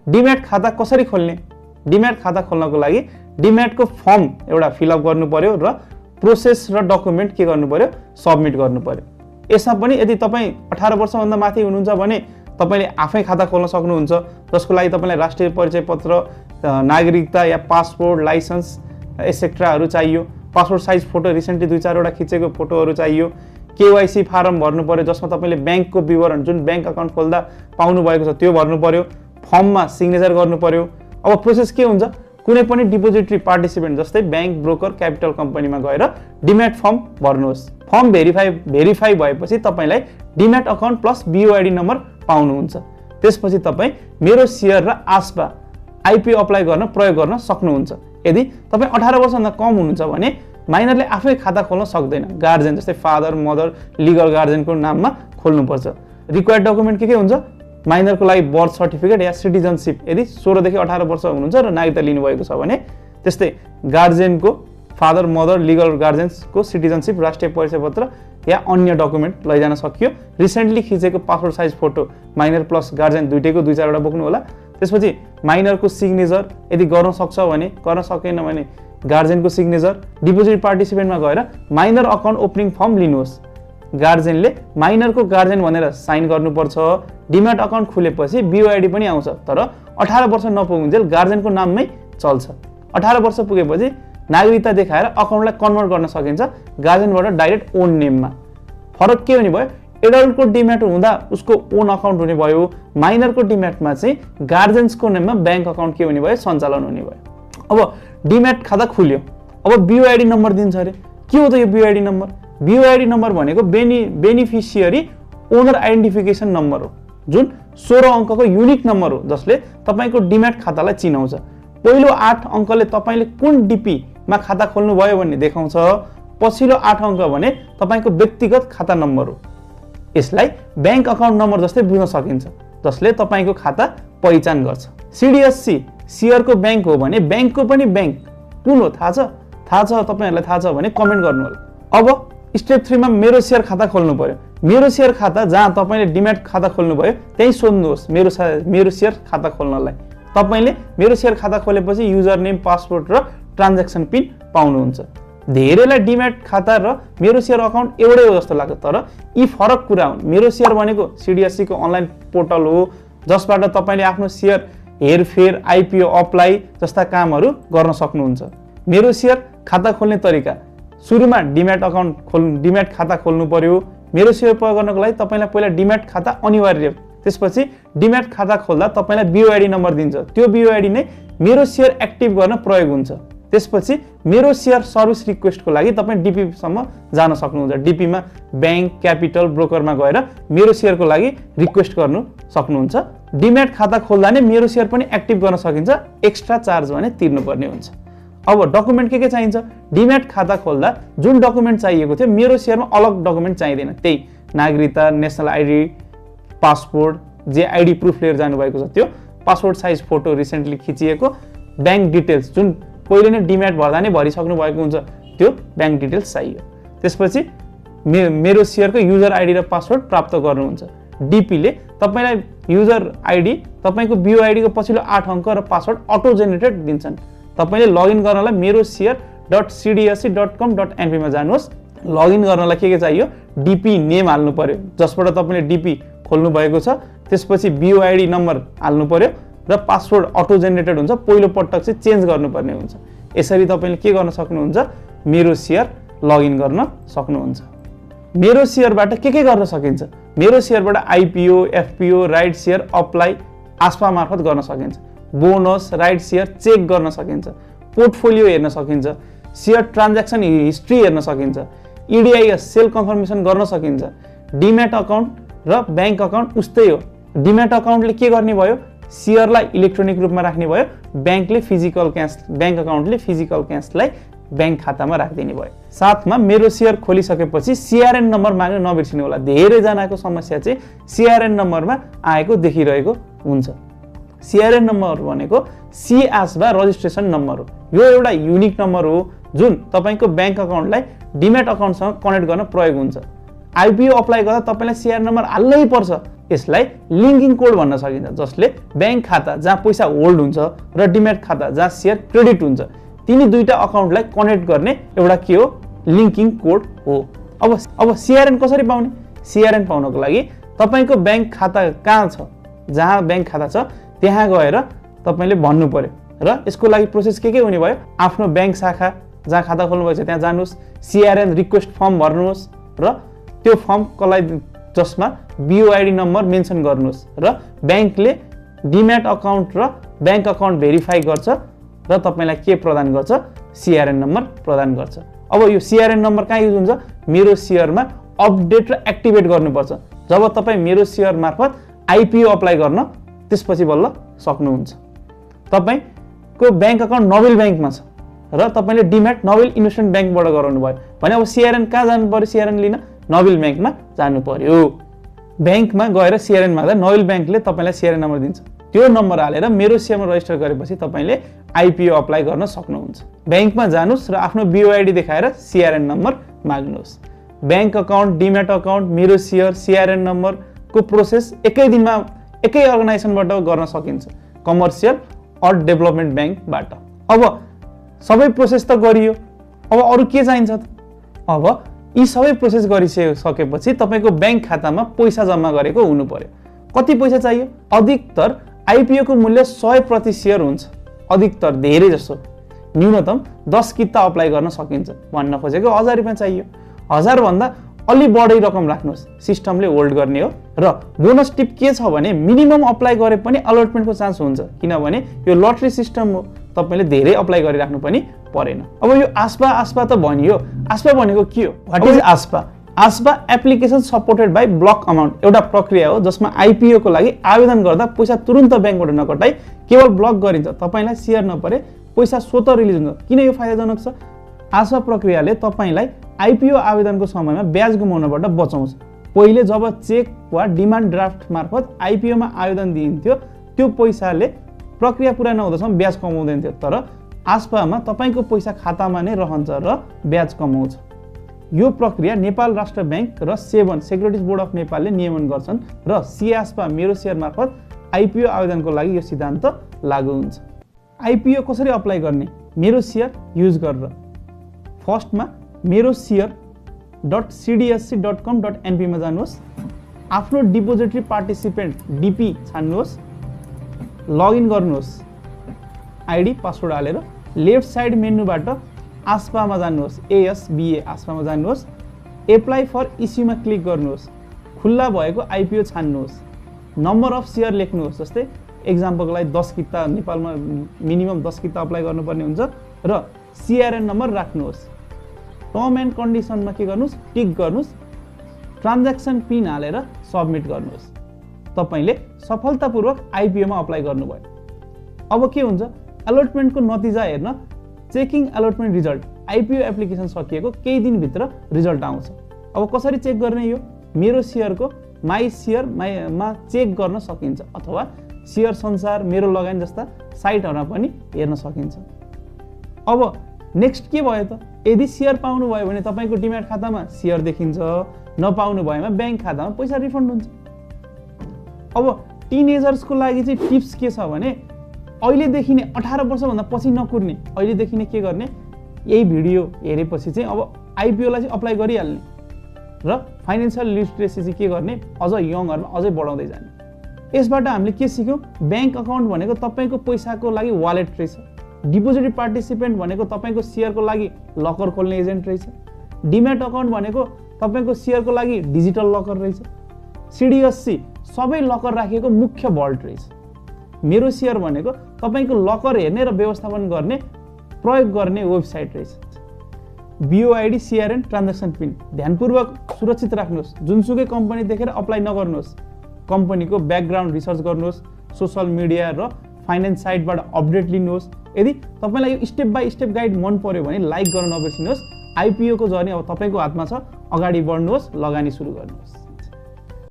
Demat खाता कसरी खोल्ने? डिम्याट खाता खोल्नको लागि डिम्याटको फर्म एउटा फिलअप गर्नु पर्यो र प्रोसेस र डकुमेन्ट के गर्नु पर्यो? सबमिट गर्नु पर्यो। यसमा पनि यदि तपाईँ 18 वर्षभन्दा माथि हुनुहुन्छ भने तपाईले आफै खाता खोल्न सक्नुहुन्छ, जसको लागि तपाईलाई राष्ट्रिय परिचय पत्र, नागरिकता या पासपोर्ट, लाइसेन्स एसेट्राहरू चाहियो। पासपोर्ट साइज फोटो रिसेन्टली 2-4 वटा खिचेको फोटोहरू चाहियो। केवाइसी फारम भर्नु पर्यो, जसमा तपाईले ब्याङ्कको विवरण जुन ब्याङ्क अकाउन्ट खोल्दा पाउनु भएको छ त्यो भर्नु पर्यो। फर्ममा सिग्नेचर गर्नु पर्यो। अब प्रोसेस के हुन्छ? कुनै पनि डिपोजिटरी पार्टिसिपेन्ट जस्तै ब्याङ्क, ब्रोकर, क्यापिटल कम्पनीमा गएर डिम्याट फर्म भर्नुहोस्। फर्म भेरिफाई भएपछि तपाईलाई डिम्याट अकाउन्ट प्लस बीओआईडी नम्बर पाउनुहुन्छ। त्यसपछि तपाईँ मेरो सेयर र आस्पा आइपिओ अप्लाई गर्न प्रयोग गर्न सक्नुहुन्छ। यदि तपाईँ 18 वर्षभन्दा कम हुनुहुन्छ भने माइनरले आफै खाता खोल्न सक्दैन। गार्जियन जस्तै फादर, मदर, लिगल गार्जियनको नाममा खोल्नुपर्छ। रिक्वायर्ड डकुमेन्ट के हुन्छ? माइनरको लागि बर्थ सर्टिफिकेट या सिटिजनसिप यदि 16 देखि 18 वर्ष हुनुहुन्छ र नागरिकता लिनुभएको छ भने, त्यस्तै गार्जियनको फादर, मदर, लिगल गार्जियन्सको सिटिजनसिप, राष्ट्रिय परिचय पत्र या अन्य डकुमेन्ट लैजान सकियो। रिसेन्टली खिचेको passport size photo minor plus guardian दुईटैको 2-4 वटा बोक्नु होला। त्यसपछि माइनरको सिग्नेचर यदि गर्न सक्छ भने, गर्न सकेन भने गार्जियनको सिग्नेचर। डिपोजिट पार्टिसिपेन्टमा गएर माइनर अकाउन्ट ओपनिङ फर्म लिनुहोस्। गार्जियनले माइनरको गार्जियन भनेर साइन गर्नुपर्छ। डिम्याट अकाउन्ट खुलेपछि बीओआईडी पनि आउँछ, तर 18 वर्ष नपुगुन्जेल गार्जियनको नाममै चल्छ। 18 वर्ष पुगेपछि नागरिकता देखाएर अकाउन्टलाई कन्भर्ट गर्न सकिन्छ गार्जियनबाट डाइरेक्ट ओन नेममा। फरक के हुने भयो? एडल्टको डिम्याट हुँदा उसको ओन अकाउन्ट हुने भयो। माइनरको डिम्याटमा चाहिँ गार्जियन्सको नेममा ब्याङ्क अकाउन्ट के हुने भयो? सञ्चालन हुने भयो। अब डिम्याट खाता खुल्यो। अब बीओआईडी नम्बर दिन्छ अरे। के हो त यो बीओआईडी नम्बर? बीओआईडी नम्बर भनेको बेनिफिसियरी ओनर आइडेन्टिफिकेसन नम्बर हो, जुन 16 अङ्कको युनिक नम्बर हो, जसले तपाईँको डिम्याट खातालाई चिनाउँछ। पहिलो 8 अङ्कले तपाईँले कुन डिपीमा खाता खोल्नु भयो भन्ने देखाउँछ। पछिल्लो 8 अङ्क भने तपाईँको व्यक्तिगत खाता नम्बर हो। यसलाई ब्याङ्क अकाउन्ट नम्बर जस्तै बुझ्न सकिन्छ, जसले तपाईँको खाता पहिचान गर्छ। सिडिएससी सेयरको ब्याङ्क हो भने ब्याङ्कको पनि ब्याङ्क कुन हो थाहा छ? थाहा छ तपाईँहरूलाई थाहा छ भने कमेन्ट गर्नु होला। अब स्टेप 3 मा मेरो सेयर खाता खोल्नु पर्यो। मेरो सेयर खाता जहाँ तपाईँले डिम्याट खाता खोल्नु भयो त्यही सोध्नुहोस् मेरो सेयर खाता खोल्नलाई। तपाईँले मेरो सेयर खाता खोलेपछि युजर नेम, पासवर्ड र ट्रान्ज्याक्सन पिन पाउनुहुन्छ। धेरैलाई डिम्याट खाता र मेरो सेयर अकाउन्ट एउटै हो जस्तो लाग्छ, तर यी फरक कुरा हुन्। मेरो सेयर भनेको सिडिएससी को अनलाइन पोर्टल हो, जसबाट तपाईँले आफ्नो सेयर हेरफेर, आइपिओ अप्लाई जस्ता कामहरू गर्न सक्नुहुन्छ। मेरो सेयर खाता खोल्ने तरिका: सुरुमा डिम्याट खाता खोल्नु पर्यो। मेरो सेयर प्रयोग गर्नको लागि तपाईलाई पहिला डिम्याट खाता अनिवार्य। त्यसपछि डिम्याट खाता खोल्दा तपाईलाई बीओआईडी नम्बर दिन्छ। त्यो बीओआईडी नै मेरो सेयर एक्टिभ गर्न प्रयोग हुन्छ। त्यसपछि मेरो सेयर सर्भिस रिक्वेस्टको लागि तपाईँ डिपी सम्म जान सक्नुहुन्छ। डिपीमा ब्याङ्क, क्यापिटल, ब्रोकरमा गएर मेरो सेयरको लागि रिक्वेस्ट गर्नु सक्नुहुन्छ। डिम्याट खाता खोल्दा नै मेरो सेयर पनि एक्टिभ गर्न सकिन्छ। एक्स्ट्रा चार्ज भने तिर्नुपर्ने हुन्छ। अब डकुमेन्ट के चाहिन्छ? डिम्याट खाता खोल्दा जुन डकुमेन्ट चाहिएको थियो मेरो सेयरमा अलग डकुमेन्ट चाहिँदैन। त्यही नागरिकता, नेसनल आइडी, पासपोर्ट, जे आइडी प्रुफ लिएर जानुभएको छ त्यो, पासपोर्ट साइज फोटो रिसेन्टली खिचिएको, ब्याङ्क डिटेल्स जुन पहिले नै डिम्याट भर्दा नै भरिसक्नु भएको हुन्छ त्यो ब्याङ्क डिटेल्स चाहियो। त्यसपछि मेरो सेयरको युजर आइडी र पासवर्ड प्राप्त गर्नुहुन्छ। डिपीले तपाईँलाई युजर आइडी, तपाईँको बीओआईडी को पछिल्लो 8 अङ्क र पासवर्ड अटो जेनेरेटेड दिन्छन्। तपाईले लगइन गर्नलाई मेरो सेयर.cdsc.com.np मा जानुहोस्। लगइन गर्नलाई के चाहियो? डिपी नेम हाल्नु पर्यो, जसबाट तपाईले डिपी खोल्नु भएको छ। त्यसपछि बीओआईडी नम्बर हाल्नु पर्यो र पासवर्ड अटो जेनेरेटेड हुन्छ। पहिलो पटक चाहिँ चेन्ज गर्नुपर्ने हुन्छ। यसरी तपाईले के गर्न सक्नुहुन्छ? मेरो सेयर लगइन गर्न सक्नुहुन्छ। मेरो सेयरबाट के गर्न सकिन्छ? मेरो सेयरबाट IPO, FPO, right share apply ASBA मार्फत गर्न सकिन्छ। बोनस, राइट सेयर चेक गर्न सकिन्छ। पोर्टफोलियो हेर्न सकिन्छ। सेयर ट्रान्ज्याक्सन हिस्ट्री हेर्न सकिन्छ। इडिआइएस सेल कन्फर्मेसन गर्न सकिन्छ। डिम्याट अकाउन्ट र ब्याङ्क अकाउन्ट उस्तै हो। डिम्याट अकाउन्टले के गर्ने भयो? सेयरलाई इलेक्ट्रोनिक रूपमा राख्ने भयो। ब्याङ्क अकाउन्टले फिजिकल क्यासलाई ब्याङ्क खातामा राखिदिने भयो। साथमा मेरो सेयर खोलिसकेपछि सीआरएन नम्बर माग्न नबिर्सिनु होला। धेरैजनाको समस्या चाहिँ सीआरएन नम्बरमा आएको देखिरहेको हुन्छ। सीआरएन नम्बर भनेको सी आस्पा रजिस्ट्रेसन नम्बर हो। यो एउटा युनिक नम्बर हो जुन तपाईको ब्याङ्क अकाउन्टलाई डिम्याट अकाउन्टसँग कनेक्ट गर्न प्रयोग हुन्छ। आइपिओ अप्लाई गर्दा तपाईलाई सीआरएन नम्बर हाल्नै पर्छ, यसलाई लिङ्किङ कोड भन्न सकिन्छ, जसले ब्याङ्क खाता जहाँ पैसा होल्ड हुन्छ र डिम्याट खाता जहाँ सेयर क्रेडिट हुन्छ तिनी दुईटा अकाउन्टलाई कनेक्ट गर्ने एउटा के हो, लिङ्किङ कोड हो। अब सीआरएन कसरी पाउने? सीआरएन पाउनको लागि तपाईको ब्याङ्क खाता कहाँ छ, जहाँ ब्याङ्क खाता छ त्यहाँ गएर तपाईले भन्नु पर्यो र यसको लागि प्रोसेस के हुने भयो, आफ्नो ब्याङ्क शाखा जहाँ खाता खोल्नु भएको छ त्यहाँ जानुहोस्, सीआरएन रिक्वेस्ट फर्म भर्नुहोस् र त्यो फर्मको लागि जसमा बीओआईडी नम्बर मेन्सन गर्नुहोस् र ब्याङ्कले डिम्याट अकाउन्ट र ब्याङ्क अकाउन्ट भेरिफाई गर्छ र तपाईलाई के प्रदान गर्छ, सीआरएन नम्बर प्रदान गर्छ। अब यो सीआरएन नम्बर कहाँ युज हुन्छ, मेरो शेयरमा अपडेट र एक्टिभेट गर्नुपर्छ। जब तपाईँ मेरो शेयर मार्फत आइपिओ अप्लाई गर्न त्यसपछि बल्ल सक्नुहुन्छ। तपाईको ब्याङ्क अकाउन्ट नोबेल ब्याङ्कमा छ र तपाईले डिम्याट नोबेल इन्भेस्टमेन्ट ब्याङ्कबाट गराउनु भयो भने अब सीआरएन कहाँ जानु पर्यो, सीआरएन लिन नोबेल ब्याङ्कमा जानु पर्यो। ब्याङ्कमा गएर सीआरएन माग्दा नोबेल ब्याङ्कले तपाईलाई सीआरएन नम्बर दिन्छ, त्यो नम्बर हालेर मेरो शेयरमा रजिस्टर गरेपछि तपाईले आइपिओ अप्लाई गर्न सक्नुहुन्छ। ब्याङ्कमा जानुस् र आफ्नो बीओआईडी देखाएर सीआरएन नम्बर माग्नुहोस्। ब्याङ्क अकाउन्ट, डिम्याट अकाउन्ट, मेरो शेयर, सीआरएन नम्बरको प्रोसेस एकै दिनमा एकै अर्गनाइजेसनबाट गर्न सकिन्छ, कमर्सियल और डेभलपमेन्ट ब्याङ्कबाट। अब सबै प्रोसेस त गरियो, अब अरु के चाहिन्छ त? अब यी सबै प्रोसेस गरिसकेपछि तपाईको ब्याङ्क खातामा पैसा जम्मा गरेको हुनु पर्यो। कति पैसा चाहियो? अधिकतर आइपिओ को मूल्य 100 शेयर हुन्छ, अधिकतर धेरै जसो न्यूनतम 10 किता अप्लाई गर्न सकिन्छ। भन्न खोजेको 1000 रुपैयाँ चाहियो, 1000 भन्दा अलि बढी रकम राख्नुहोस्, सिस्टमले होल्ड गर्ने हो। र बोनस टिप के छ भने मिनिमम अप्लाई गरे पनि अलटमेन्टको चान्स हुन्छ, किनभने यो लटरी सिस्टम हो, तपाईले धेरै अप्लाई गरिराख्नु पनि परेन। अब यो आस्पा त भनियो, आस्पा भनेको के हो? What is ASBA? ASBA application supported by block amount एउटा प्रक्रिया हो जसमा आइपिओ को लागि आवेदन गर्दा पैसा तुरुन्त ब्याङ्कबाट नकटाई केवल ब्लक गरिन्छ, तपाईलाई शेयर नपरे पैसा स्वतः रिलिज हुन्छ। किन यो फाइदाजनक छ? आस्पा प्रक्रियाले तपाईलाई आइपिओ आवेदनको समयमा ब्याज गुमाउनबाट बचाउँछ। पहिले जब चेक वा डिमान्ड ड्राफ्ट मार्फत आइपिओमा आवेदन दिइन्थ्यो त्यो पैसाले प्रक्रिया पुरा नहुँदासम्म ब्याज कमाउँदैन थियो, तर आस्पामा तपाईको पैसा खातामा नै रहन्छ र ब्याज कमाउँछ। यो प्रक्रिया नेपाल राष्ट्र ब्याङ्क र सेभन सेक्युरिटिज बोर्ड अफ नेपालले नियमन गर्छन् र सिआस्पा मेरो शेयर मार्फत आइपिओ आवेदनको लागि यो सिद्धान्त लागू हुन्छ। आइपिओ कसरी अप्लाई गर्ने? मेरो शेयर युज गरेर फर्स्टमा मेरो शेयर.cdsc.com.np मा जानुहोस्, आफ्नो डिपोजिटरी पार्टिसिपेन्ट डिपी छान्नुहोस्, लगइन गर्नुहोस्, आइडी पासवर्ड हालेर लेफ्ट साइड मेन्युबाट आस्पामा जानुहोस्, एएसबीए आस्पामा जानुहोस्, एप्लाई फर इस्युमा क्लिक गर्नुहोस्, खुल्ला भएको आइपिओ छान्नुहोस्, नम्बर अफ शेयर लेख्नुहोस्, जस्तै एक्जाम्पलको लागि 10 किता नेपालमा मिनिमम 10 किता अप्लाई गर्नुपर्ने हुन्छ र सीआरएन नम्बर राख्नुहोस्। टर्म एन्ड कन्डिसनमा के गर्नुहोस्, टिक गर्नुहोस्, ट्रान्ज्याक्सन पिन हालेर सबमिट गर्नुहोस्। तपाईले सफलतापूर्वक आइपिओमा अप्लाई गर्नुभयो। अब के हुन्छ? अलटमेन्टको नतिजा हेर्न चेकिङ अलटमेन्ट रिजल्ट, आइपिओ एप्लिकेसन सकिएको केही दिनभित्र रिजल्ट आउँछ। अब कसरी चेक गर्ने? यो मेरो शेयरको माई शेयरमा चेक गर्न सकिन्छ अथवा शेयर संसार, मेरो लगानी जस्ता साइटहरुमा पनि हेर्न सकिन्छ। अब नेक्स्ट के भयो त? यदि शेयर पाउनु भयो भने तपाईको डिम्याट खातामा शेयर देखिन्छ, नपाउनु भएमा ब्याङ्क खातामा पैसा रिफन्ड हुन्छ। अब टिनेजर्सको लागि चाहिँ टिप्स के छ भने अहिलेदेखि नै 18 वर्षभन्दा पछि नकुर्ने, अहिलेदेखि नै के गर्ने? यही भिडियो हेरेपछि चाहिँ अब आइपिओलाई चाहिँ अप्लाई गरिहाल्ने र फाइनान्शियल लिटरेसी चाहिँ के गर्ने? अझ यङहरुमा अझै बढाउँदै जाने। यसबाट हामीले के सिक्यौं? ब्याङ्क अकाउन्ट भनेको तपाईको पैसाको लागि वालेट रहेछ, डिपोजिटरी पार्टिसिपेन्ट भनेको तपाईको शेयरको लागि लकर खोल्ने एजेन्ट रहेछ, डिम्याट अकाउन्ट भनेको तपाईको शेयरको लागि डिजिटल लकर रहेछ, सीडीएससी सबै लकर राखिएको मुख्य भल्ट रहेछ, मेरो शेयर भनेको तपाईको लकर हेर्ने र व्यवस्थापन गर्ने प्रयोग गर्ने वेबसाइट रहेछ, बीओआईडी सीआरएन ट्रान्ज्याक्सन पिन ध्यानपूर्वक सुरक्षित राख्नुहोस्, जुनसुकै कम्पनी देखेर अप्लाई नगर्नुहोस्, कम्पनीको ब्याकग्राउन्ड रिसर्च गर्नुहोस्, सोशल मिडिया र फाइनान्स साइटबाट अपडेट लिनुहोस्। यदि तपाईलाई यो स्टेप बाइ स्टेप गाइड मन पर्यो भने लाइक गर्न नबिर्सिनुहोस्। आइपिओ को जर्नी अब तपाईको हातमा छ, अगाडि बढ्नुहोस्, लगानी सुरु गर्नुहोस्।